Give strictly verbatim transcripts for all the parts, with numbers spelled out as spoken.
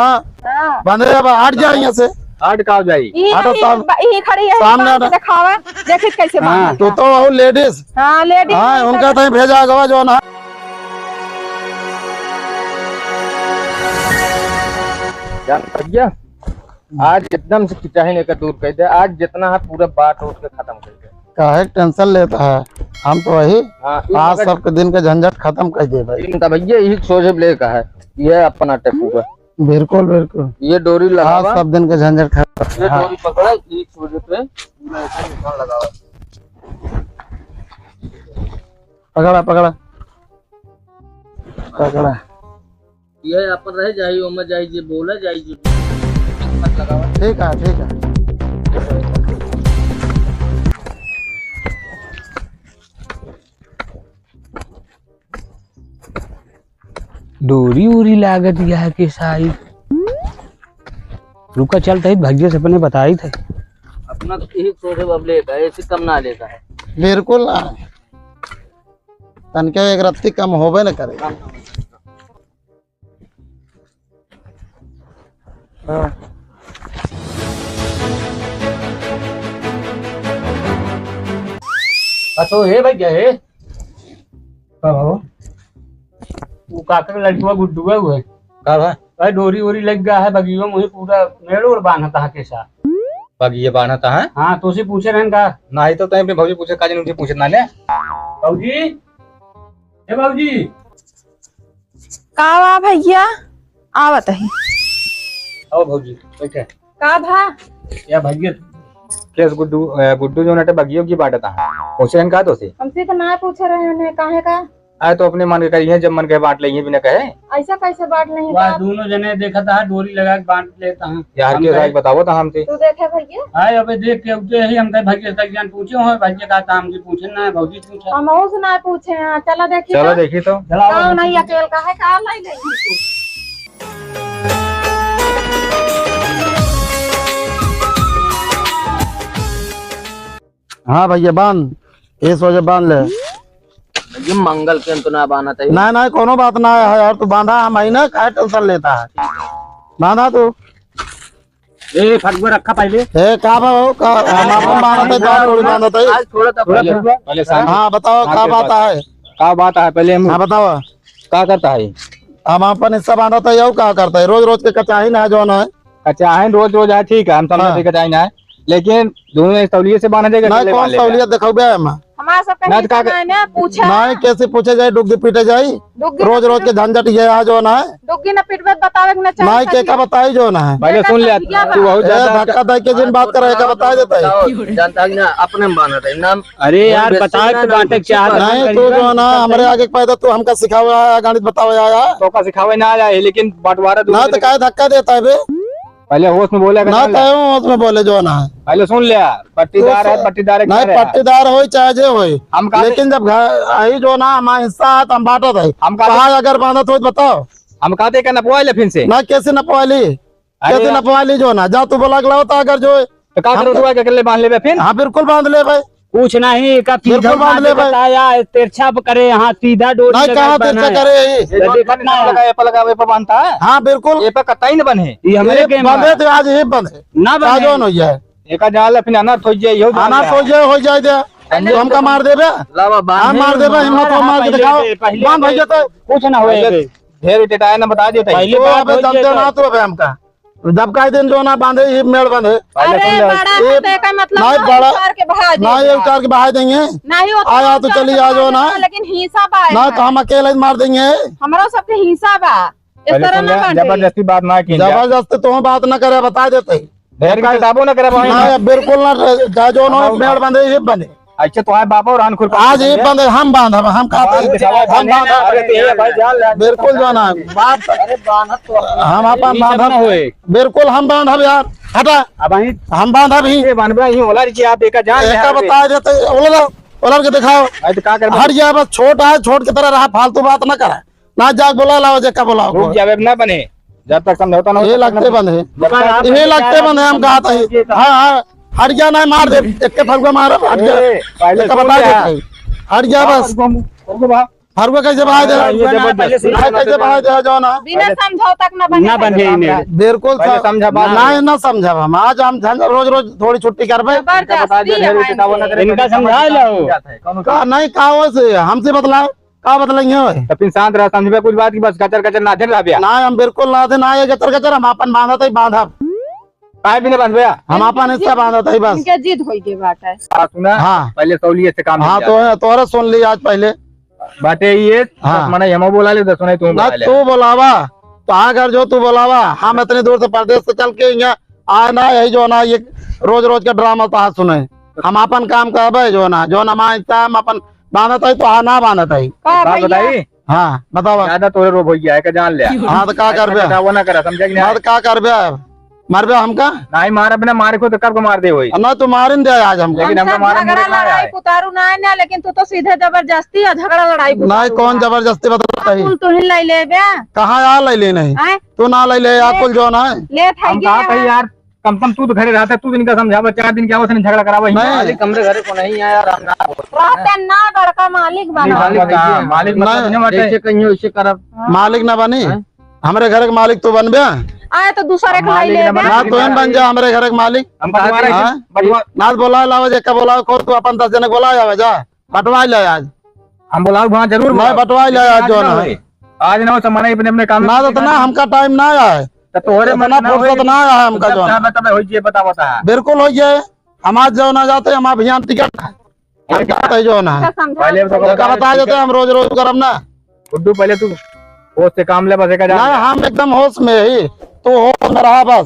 हाँ। हाँ। बंधे अब हट जा यहाँ से। हट का हो जाई? ई हटो नहीं, साम-, ब-, ई खड़ी है, सामने सामने हटो। दिखावा, देखित कैसे हाँ। बांधत तू है। तो हो लेडीज। हाँ, लेडीज हाँ, नहीं उनका कर- तो भेजा गवा जो ना। जान भैया, आज एकदम से चाहे लेकर दूर कर दे, आज जितना है पूरा बात उसके खत्म कर दे। काहे टेंशन लेता है, हम तो वही हाँ, ई आज मगर सबके दिन के झंझट खत्म कर दे भाई। ई तो भैया यही सोचे ले का है, ये अपना टेपू का। बिल्कुल, बिल्कुल। ये डोरी हाँ, लगावा। सब दिन के झंझट खत्म। ये हाँ। डोरी पकड़ा, ये छोड़ देते हैं, पूरा ऐसा निशान लगावा। पकड़ा, पकड़ा, पकड़ा। ये अपन रह जाई, ओमे जाई जे बोला जाई जे मत लगावा। ठीक है, ठीक है। डोरी उरी लागत यहाँ के साइड। रुका, चलत ही भैया से अपने बताइत ही। अपना तो यही सोच है, अब लेता है, ऐसे कम ना लेता है। बिल्कुल ना। तनके एक रत्ती कम होबे न करे। हाँ। अच्छा, हे भैया, हे। का हो? वो काका के लड़कवा गुड्डुआ हुआ है। का बा? भाई, डोरी ओरी लग गया है बगियो में, पूरा मेड़ ओड़ बांधता है कैसा? बगिया बांधता है? हाँ, तो उसे पूछे रहन का? नहीं तो तय अपने भौजी पूछे, का जाने उनसे पूछे ना ले। भौजी, ए भौजी। का बा भैया? आवत ही। आओ भौजी, बैठे। का भा? या भैया, केस गुड्डू, ए, गुड्डू जो नटे बगियो की बांटता है। पूछे रहन का तो से? हमसे तो ना पूछे रहे हैं, काहे का? आए तो अपने मन के करिए, जब मन के बांट लेइए बिना कहे। ऐसा कैसे बांट नहीं वाह, का? दोनों जने देखत हा, डोरी लगा के बांट लेता हूँ। यार, हम के कहे राज बताओ तो हमसे। तू देखे भैया? आए, अबे देख के उठे ही, हम कहे, "भैया से जान पूछे हो, भैया का काम की पूछे ना है, भौजी से पूछे।" हम और से ना पूछे हैं, चला देखी चलो तो। देखी तो। चला आओ, आओ नहीं, अकेल का है, का लाई गई? हाँ भैया, बांध, इस वजह बांध ले। ये मंगल के अंत ना बांधत है। नहीं, नहीं, कोनो बात ना है यार, तू बांधा, हम आई ना, काहे टेंशन लेता है? बांधा तू। ए, फगुआ रखा पहले। ए, का बा हो, का, हम आपन बांधत है, तो आप थोड़ी बांधत है। आज थोड़ा सा थोड़ा पहले। फगुआ। पहले शांति। हाँ, बताओ, का बात है? का बात है? पहले हम हाँ, बताओ। का करता है? हम आपन हिस्सा बांधत है, यहू का करता है? रोज रोज के कचाही ना है, जो ना है। कचाही रोज रोज है, ठीक है, हम समझते हाँ। कचाही ना है। लेकिन दोनों एक तौलिए से बांधा जाएगा, नहीं, अकेले कौन बांध लेगा? तौलिया देखो बे हम? हमारा सब ना, कहीं तो का हिस्सा ना है ना, पूछे ना, ना। कैसे पूछे जाए, डुग्गी पीटे जाए? डुग्गी रोज रोज के झंझट ये है जो ना है। डुग्गी ना पीटबे, बतावे के ना चाहे नहीं, के का बताई जो ना है। पहले सुन ले, तू बहुत ए, ज्यादा धक्का दे के जिन बात करे, का बताई देता है। बताओ, जानता है कि ना, अपने में बांधा था, नाम अरे यार, बताए तो बांटे, चाहत नहीं, तू जो ना, हमरे आगे पैदा, तू हमका सिखावे आया, गणित बतावे आया। तो का सिखावे ना आया है, लेकिन बंटवारा ना, तो काहे धक्का देता है बे? पहले होश में बोले ना, तय होश में बोले जो ना है। पहले सुन ले, पट्टीदार है, पट्टीदार है, नहीं, पट्टीदार होई चाहे जे होई, हम कहते लेकिन जब घर आई जो ना, हमारा हिस्सा है, तो हम बांटत है। हम कहते कहा अगर बांधत होई तो बताओ। हम कहते का नपवा ले फिर से। ना, कैसे नपवा ली? अरे कैसे यार। नपवा ली जो ना? जा तू बोला के लाओ तो अगर जो तो का हम करो, तो उठवा के अकेले बांध लेबे फिर? हाँ, बिल्कुल बांध ले भाई। कुछ नहीं, का बिल्कुल सीधा बांध बात ले भाई। बताया, तिरछा प करे, हाँ, सीधा डोरी नहीं, लगा कहाँ बना तिरछा है। करे यही? ये तो जो देखत ना लगा, ये पर लगा, ये पर बांधता है? हाँ, बिल्कुल। ये पर कतई न बने। ये हमारे ये के बंधे मारा। तो आज ये बंधे। ना बने। आज हो जाए। एका जाल अपने अनर्थ हो जाए, यो जान अनर्थ ले। हो जाए, हो जाए दे। पहले तो हमका मार देबे? लावा, बांध। हाँ, मार देबे, हिम्मत हो, मार के पहले दिखाओ। दे, पहले बांध दे। भैया तो। कुछ ना होए पहले बे। ढेर टेटाए ना बता देते। पहले तो बात अबे होई जानते है ना तो। तू अबे हमका। जब कह दिन जो ना बांधे, ये मेड़ बांधे। पहले अरे, सुन ले। बड़ा ये होते का मतलब नहीं, ना बड़ा, उतार के बहा ना, ये देंगे। उतार के बहा देंगे। नहीं, उतना आया तो ज्यादा चली आ, जो ना। लेकिन हिस्सा बा ना, है। तो हम अकेले ही मार देंगे। हमरा सबके हिस्सा बा। इस पहले तरह सुन ना ले, बांटे। जबरदस्ती बात ना की। जबरदस्ती तो बात ना करे, बता देते। ढेर के दाबो ना करे भाई। ना, बिल्कुल ना, जा जो ना, मेड़ बांधे, ये बने। अच्छा, तो है बाबा और अनखुर आज ये बंद है, हम बांधब, हम खाते बांध हैं, दिखावा, हम बांध बांधब। अरे, तो ये भाई जान ले। बिल्कुल जो ना, बात अरे, बांधत तो हम अपन ई सब बांधब। ना होए। बिल्कुल हम बांधब यार, हटा। अब वहीं हम बांधब ही। ये बांधबे ही होला रे कि आप एका जान ले एका हवे। बता देते, ओलर, ओलर के दिखाओ। अरे, तो का करबे? हट गया, बस छोट है, छोट की तरह रहा, फालतू बात ना करा। ना जाके बोला लाओ, जेका बोलाओ रुक को। जावे, ना बने। जब तक समझौता ना हो, ये तब तक लगते ना बंद है। जब तक ये लगते बंद है, हम कहा था। हाँ, हाँ, हट गया, नहीं मार दे, एक के फगुआ मारो, हट गया। ए, पहले एक का सुन बता ले। देता है। हट गया बस। रुको, रुको बा। फरुआ कैसे बढ़ाइ दे? हाँ, ये जबरदस्ती। भाई, कैसे बढ़ाइ दे, जौन है? बिना समझौता के ना बने। ना बने ही नहीं। बिल्कुल पहले सा-, समझा बात। ना, ना समझब हम। आज हम झंझट, रोज रोज थोड़ी छुट्टी करबे। जबरदस्ती इनका बता दे, है। इनका समझा लो। का नहीं, का हो से? हमसे बतलाए, का बतलाएंगे हो? तो फिर शांत रह, समझबे कुछ बात की, बस गचर गचर ना दे रहबे। ना, हम बिल्कुल ना दे, ना ये गचर गचर, हम अपन बांधत ही बांधब। काहे बिना बांधबे? हम अपन हिस्सा बांधत ही बस। इनके जिद होई के बात है। हाँ, सुना? हाँ। पहले सौलिये से काम हाँ, लिया तो जाए। है, तोहरे सुन ली आज पहले। बाटे ये, हाँ। दस मनई हमहू बोला ले, दस मनई तू ना, बोला ले। तू बोलावा, तो हाँ घर जो तू बोलावा, हम इतनी दूर से परदेस से चल के यहाँ आए ना, यही जौन है, ये रोज रोज का ड्रामा तो सुने। हम अपन काम करबे, जौन है, जौन हमारे हिस्सा हम अपन बांधत है, तो हाँ ना बांधत है। का बात भैया? बताई? हाँ, बतावा। ज्यादा तोरे रोब हो गया है, का जान ले। हाँ, तो का करबे? बतावा ना करा, समझे कि नहीं? हाँ, तो का करबे? मारबे हमका? नहीं मारब ना, मारे को तो कब को मार दे होई। ना तो मारे न दे आज हमका। लेकिन हमका हमसे मारब झगड़ा मुरे ना लड़ाई आए। पुतारू ना है ना, लेकिन तू तो सीधे जबरदस्ती और झगड़ा लड़ाई पुतारू नहीं, कौन ना। जबरदस्ती बतलाता है? कुल तू ही लाई लेबे। कहाँ यार लाई ले नहीं? आए? तू ना लाई ले यार, ले, कुल जो ना है। ले था हम ये कहा था है। यार, कम से कम तू तो घरे रहता, तू इनका समझावा, चार दिन क्या होता नहीं झगड़ा करावा ही। नहीं। मालिक हमरे घरे को नहीं आया यार, हम ना बोल। रहते ना बड़का मालिक बना। मालिक का, मालिक मतलब नहीं। नहीं बाटे। जैसे कहीं वैसे करब। हाँ। मालिक ना बनी। हाँ। हमरे घर के मालिक तू बनबे? आए तो दूसरा एक लाई मालिक ले ना बे। बना, ना, तू ही बन जा हमरे घर के मालिक। हम बंटवारा हाँ? बंटवा- ना तो बोला लावा, जेका बोला, को तू अपन दस जने बोला आवे जा, बंटवा ले आज। हम बोलाओ वहाँ जरूर मैं बोलाओ। बंटवा ले आज आज जो ना ना। होए। आज ना हो, सब मने अपने, अपने काम में ना, तो बिजी इतना रहते हैं। हमका टाइम ना आया है। तो तोहरे इतना मन ना फुर्सत होए। ना आया है हमका जब जो ना। चाहबे तबे होई जे, बतावा था। बिल्कुल होई जे। हम आज जो ना जाते, हम अभियान टिकट है। हम जाते जो ना। अच्छा, समझा पहले तो दो। का बता देते, हम रोज रोज करब ना। गुड्डू, पहले तू होश से काम ले, बस एक हजार नहीं, ले। हम एकदम होश में ही। तू होश में रहा बस।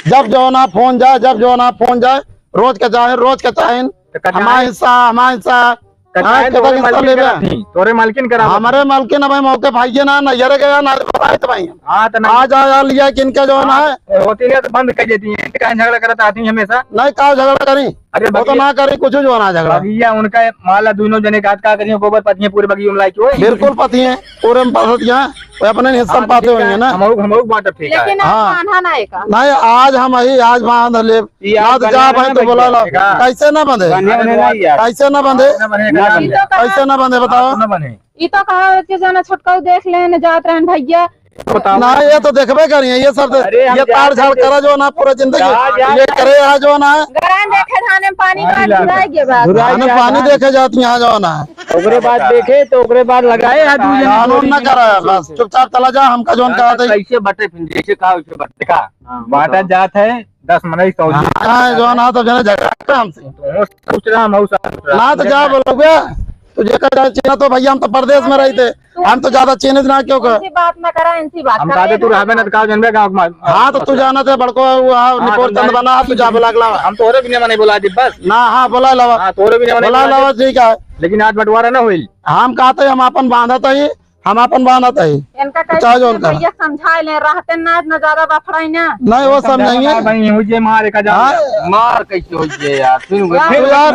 जब जो ना फोन जाए, जब जो ना फोन जाए, रोज के चाहे, रोज के चाहे। तो कटाए। हमारा हिस्सा, हमारा हिस्सा। कटाए हाँ, तो केतना तोरे हिस्सा मालकिन लेबे? करा थी, तोरे मालकिन करा थी। हमारे मालकिन अब मौके भाइये ना, नैहरे गया ना, बताए तो भाई। हाँ, तो नहीं। आज आया लिया कि इनका जो ना हाँ, है। होती नहीं तो बंद कर देती है। क्या झगड़ा करता आती हमेशा? नहीं, का झगड़ा करी? अरे वो तो बगिया, ना करे कुछ जो ना झगड़ा। बगिया उनका माला दोनों जने का हाथ का करिए, गोबर पथिए पूरे बगिया में लाइके होए। बिल्कुल पथिए, पूरे में पथिए, वो अपने हिस्सा में हाँ, तो पाते ठीक होंगे है, ना। हम लोग, हम लोग बांटब ठीक है। लेकिन आप हाँ। बांधा ना एका। नहीं, आज हम यही, आज बांध ले। ये आज आज तो जा बनिया भाई, ना तू बन बोला गया, ला। देखा? कैसे ना बंधे? बनिया अरे ना यार। कैसे ना बंधे? ना बने, ना बने। कैसे ना बंधे बताओ? ना बने। ई तो कहा कि जाना छोटकाऊ देख लेन, जात रहन भैया। बताओ। ना, ये तो देखबे करिए, ये सब तो, अरे, हम ये तार जाते झाड़ थे। करा जो ना पूरा जिंदगी, जा, जा। ये करे यहाँ जो ना है। गरम देखे धाने में पानी हाँ, बाहर इलाका। घुराए के बाद। घुराए धाने के पानी बाद। देखे जात यहाँ जो ना है। ओकरे बाद देखे तो ओकरे बाद लगाए हाथ में। कानून ना करा, बस चुपचाप चला जा, हमका जो ना कहा था। कैसे बटे फिर, जैसे कहा वैसे बटे का? हाँ, बांटा बताओ। जात है, दस मनई सौ हाँ, जो ना तो जना झगड़ा हमसे। तो सोच रहा हम, हम सोच रहा ना तो हम। जा बोलो बे, तू जेकर जान चिन्हा तो भैया हम तो परदेस में रही थे। हम तो ज्यादा चीन्हित ना क्यों कर। इनसी बात ना करा, इनसी बात हम करा, दादे तू इनसी रहबे ना बात। तो का जनबे गाँव में। हाँ, तो तू जाना थे बड़को, वो, हाँ, हाँ, निपोर हम चंद जाने। बना, तू जा बोला अगला। हम तोहरे बिना मने बोला दी बस। ना, हाँ, बोला लावा। हाँ, तोहरे बिना मने बोला बोला लावा, दी। ठीक है। लेकिन आज बंटवारा ना होइल। हम कहते हम अपन बांधत ही, हम अपन बांधत ही। इनका तो चाहे जो कैसे उनका। भैया समझा ले, रहते ना, ना ज्यादा बफड़ाई ना। नहीं, वो समझाएंगे। भाई, हो जे मार का जा। हाँ। मार कैसे हो जे यार? फिर वाह। फिर यार,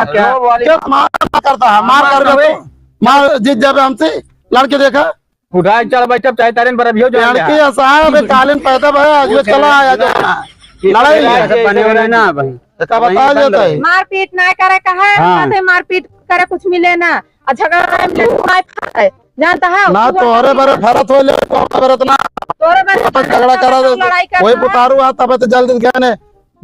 क्या? लोग वाली क्या मार करता है? मार मार कर दे। मार जीत जाबे हमसे, लड़के देखा। उठाए चल बैठब, चाहे तारेन पर अभियो जान लड़के ले। असाब कालीन पैदा भया, आज वो चला आया जो ना। लड़ाई है। ऐसा बने वाला ना भाई। तो बता देता है। मारपीट ना करे कहे, हाँ। कहते मारपीट करे कुछ मिले ना। आ झगड़ा में लड़ाई फरे। जानता है? ना तोहरे बरे फरत हो ले, तोहरे बरे इतना तोहरे बरे अपन झगड़ा करा दे। लड़ाई करता वही है। पुतारू आ, तब तो जल्दी गए ने।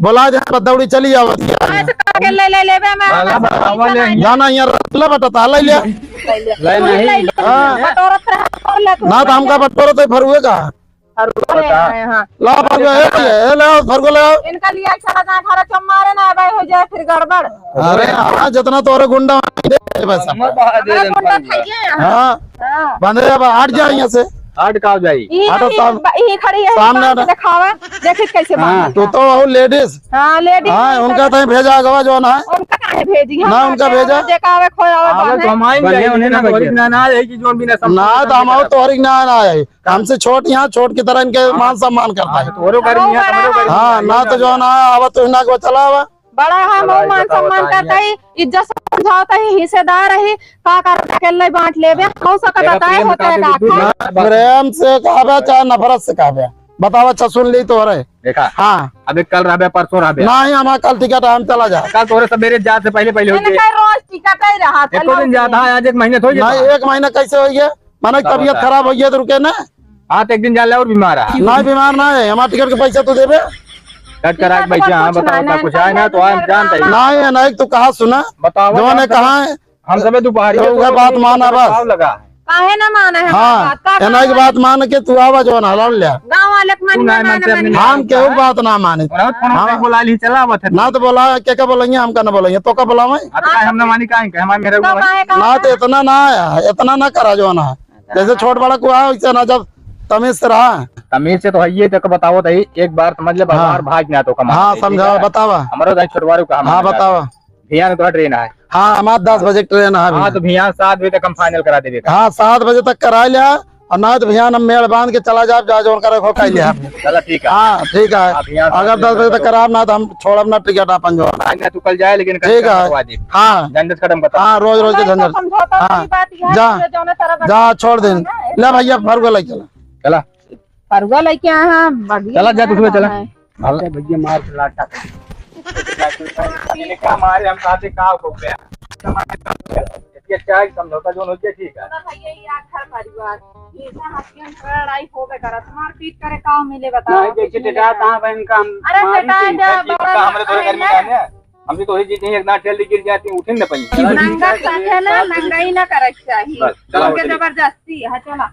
बोला जा, बस दौड़ी चली आवत है। हाँ, तो काके ले, ले लेबे में। बाला बाला ले। जाना यहाँ रख ले बेटा, ता ले ले। ले ले। ले नहीं। हाँ। बटोरत रहा, कर ले तू। ना तो हमका बटोरत है फरुए का। फरुआ ले आए हैं, हाँ। ला फरुआ, ए, ए, ले आओ, फरुआ ले आओ। इनका लिया चला जाए, घर चम मारे ना, भाई, हो जाए फिर गड़बड़। अरे, हाँ, जितना तोरे गुंडा दे बस। हमारे गुंडा खाइए। हाँ। हाँ। बंदे अब हट जाए यहाँ से। हट का जाई? ई हटो नहीं, साम-, ब-, ई खड़ी है, सामने बांध हटो। के दिखावे, देखित कैसे हाँ। बांधत तू है। तो हो लेडीज। हाँ, लेडीज हाँ, नहीं उनका करे। तो भेजा गवा जो ना है। उनका काहे भेजी? हम ना, उनका भेजा। जेका आवे, खोए आवे, आवे बांधे। तो हम आएंगे, बने उन्हें ना ना बने। ना है कि जोन बिना ना, तो हम आओ तो हरिक ना, ना आए। हमसे छोट यहाँ, छोट की तरह इनके हाँ। मान सम्मान करता है। हाँ, तो औरो गर्मी है, हमरो गर्मी हाँ, है। ना तो जो ना आवा तो ना को चला आवा। बड़ा है, हम मान सम्मान करता है, इज्जत से समझावता है, हिस्सेदार है, का कर अकेले बांट लेबे, हो सकत देखा, बताए प्रेम होते का हैं भी का दूर खाए। है। प्रेम से कहबे चाहे नफरत से कहबे, बताओ, अच्छा सुन ली तो रे। देखा, हाँ। अबे कल रहबे, परसों रहबे। नहीं, हमारा कल टिकट है, हम चला जाए। कल तोरे सवेरे जाए से पहले, पहले हो मैंने गए। कहा रोज टिकट ही रहा था, एको दिन लौट जाता गए। है, आज एक महीना थोड़ी नहीं, जाता है। एक महीना कैसे होइ गया? माने बताओ तबियत बता। खराब होइ गया तो रुके ना। हाँ, तो एक दिन जा ले और बीमार है। नहीं, बीमार ना है, हमारा टिकट के पैसा तू देबे। टिकट करा के टिकट पर बैठे हैं, कुछ बताओ ना, बता, कुछ आए ना तो हम जानते हैं। नहीं है, नहीं, तू कहा सुना? बताओ, जौन है, कहाँ है? हम सबे दोपहर तो उहे बात माना बस। लगा है। काहे ना माने है हाँ, बात? एना के बात मान के तू आवा जौन हलाल ले। गाँव वाले के मन तू में ना माने मानते अपने माने। हम केहू बात ना माने। और फोन पे हाँ। बुला ली, चला आवत है। ना तो बोला, के का बोलेंगे, हमका ना बोलेंगे, तो का बोलावे? अब काहे हम ना मानी, काहे, काहे हमारे मेरे तो को काहे, काहे ना तो ना? इतना ना आया, इतना ना करा जौन है। जैसे छोट बड़ा को है, वैसे ना जब तमीज से रहा। तमीज से तो है ये, तेरे को बताओ तो ही, एक बार समझ ले, हाँ। बाजार भाग ना तो कमा हाँ, दे, समझा, ठीक है? बतावा। हमारे तो छोटवारू का हम हाँ, समझा बतावा। दे। भियान तोरा ट्रेन है। हाँ, हमार दस बजे ट्रेन है हाँ, भैया। तो भियान सात बजे तक हम फाइनल करा देबे का। हाँ, सात बजे तक करा लिया, और ना तो भियान हम मेड़ बांध के चला जाब, जा जौन करे खो खाई लिया हमने। चला, ठीक है। हाँ, ठीक है। हाँ, भियान सात बजे तक। अगर दस बजे तक कराब ना, तो हम छोड़ब ना टिकट अपन जो। नहीं, नहीं, तू कल जाए, लेकिन कल ठीक है। करवा दे। हाँ। झंझट खत्म कर। हाँ, रोज रोज के नहीं, तो झंझट। समझौता हाँ। वाली बात यह है जा। कि जो जौने तरह जा, छोड़ दे। ना, ले भैया, फरुआ लेके चला। चला। फरुआ लेके आए हैं, बढ़िया चला, जा, तू सुबह चला। है। भले भैया मार के लाटा। इनका मारे हम खाते का हो गया। इतनी अच्छा है कि समझौता जोन हो गया, ठीक है। तो भैया, ये यार घर परिवार, ये ऐसा हथियार लड़ाई हो गए करत, मारपीट करे का मिले, बताओ, नहीं, देखिए, कुछ मिले बेटा, ना। कहाँ बहन का हम अरे मारी बेटा, थी। जा, ठीक है, बड़ा हमरे तोरे घर में है। जाने। हमसे तो वही चीजें एक दांत चल गिर जाती, उठे न पाई। नंगा समझे ना, नंगा ही ना करे के चाहिए। बस, चला, उनके उठे। जबरदस्ती है, चला।